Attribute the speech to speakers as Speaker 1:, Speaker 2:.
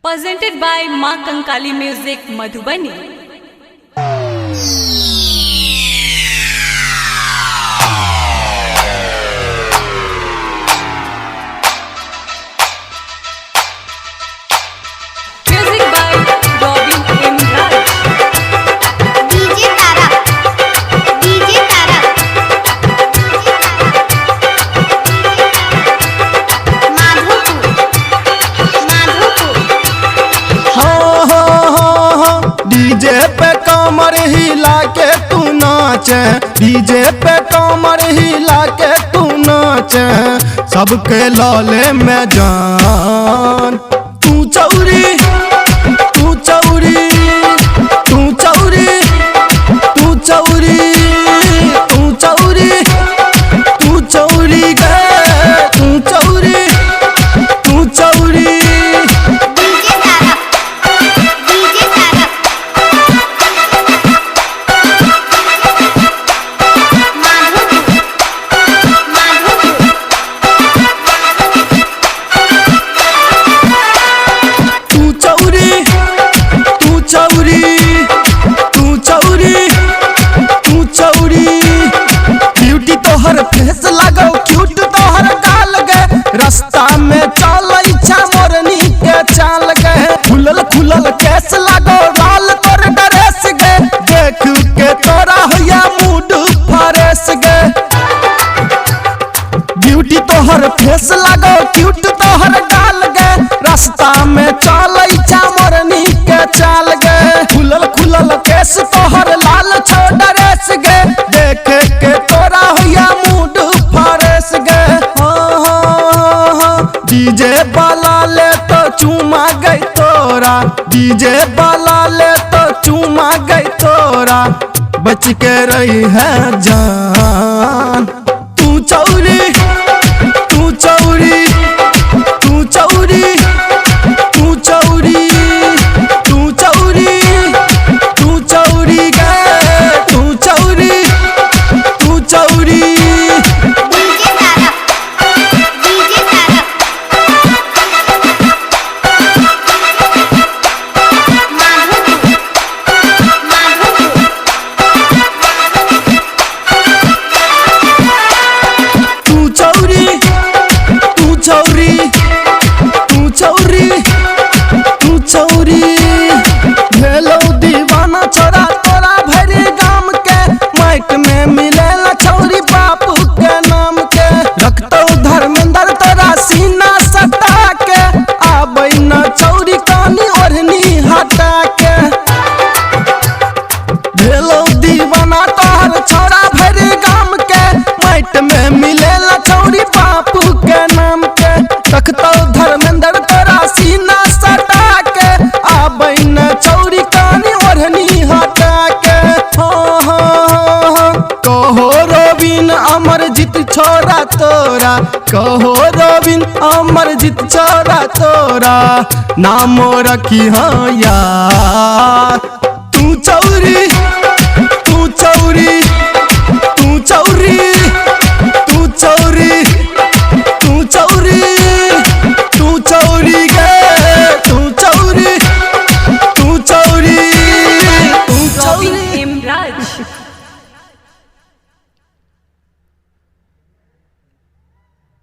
Speaker 1: Presented by Maa Kankali Music Madhubani. Music by Robin Imran.
Speaker 2: DJ Tara, DJ Tara, Madhopur, Madhopur.
Speaker 3: हाँ हाँ हाँ हाँ, DJ पे कमर हिला के तू नाचे, डीजे पे कमर हिला के तू नाचे, सबके लाले में जान। तू चौरी, तू चौरी, तू चौरी, तू चौरी, तू चौरी, तू चौरी गे, तू चौरी, तू चौरी।
Speaker 2: DJ Tara, DJ Tara, Madhopur, Madhopur.
Speaker 3: तू चौरी, तू चौरी, तू चौरी, तू चौरी। ब्यूटी तोहर फेस लगो, क्यूट तोहर गाल गे, रास्ता में चलै छा मोरनी के चाल गे, खुलल खुलल केस लगो, लाल तोर ड्रेस गे, देख के तोरा होया मूड फ्रेश गे। ब्यूटी तोहर फेस लगो, क्यूट तोहर गाल गे, रास्ता में चलै छा मोरनी के चाल गे, खुलल खुलल केस तोहर लाल छो ड्रेस गे, देख के तोरा होया मूड फ्रेश गे। हाँ हाँ हाँ, डीजे वाला ले तो चुमा गई तोरा, डीजे वाला ले तो चुमा गई तोरा, बच के रही है जान। तू चौरी, तू चौरी, तू चौरी, तू चौरी, तू चौरी, तू चौरी गे, तू चौरी, तू चौरी।
Speaker 2: DJ Tara, DJ Tara, Madhopur, Madhopur.
Speaker 3: तू चौरी, तू चौरी, तू चौरी, तू चौरी। भेलो दीवाना छोरा तोरा भरी गाम के, माइक में मिलेला छौरी बापू के नाम के, रखतौ धर्मेंद्र तोरा सीना सटा के, आबै न छौरी कानी ओढ़नी हटा के। भेलो दीवाना तोहर छोरा भरी गाम के, माइट में मिलेला छौरी बापू के नाम के, रखतौ धर्मेंद्र तोरा सीना सटा के, आबै न छौरी कानी ओढ़नी हटा के। हाँ हाँ हाँ, कहो रविन अमरजीत छोरा तोरा, कहो रविन अमरजीत छोरा तोरा, नामो रखी हाँ यार। तू चौरी, तू चौरी,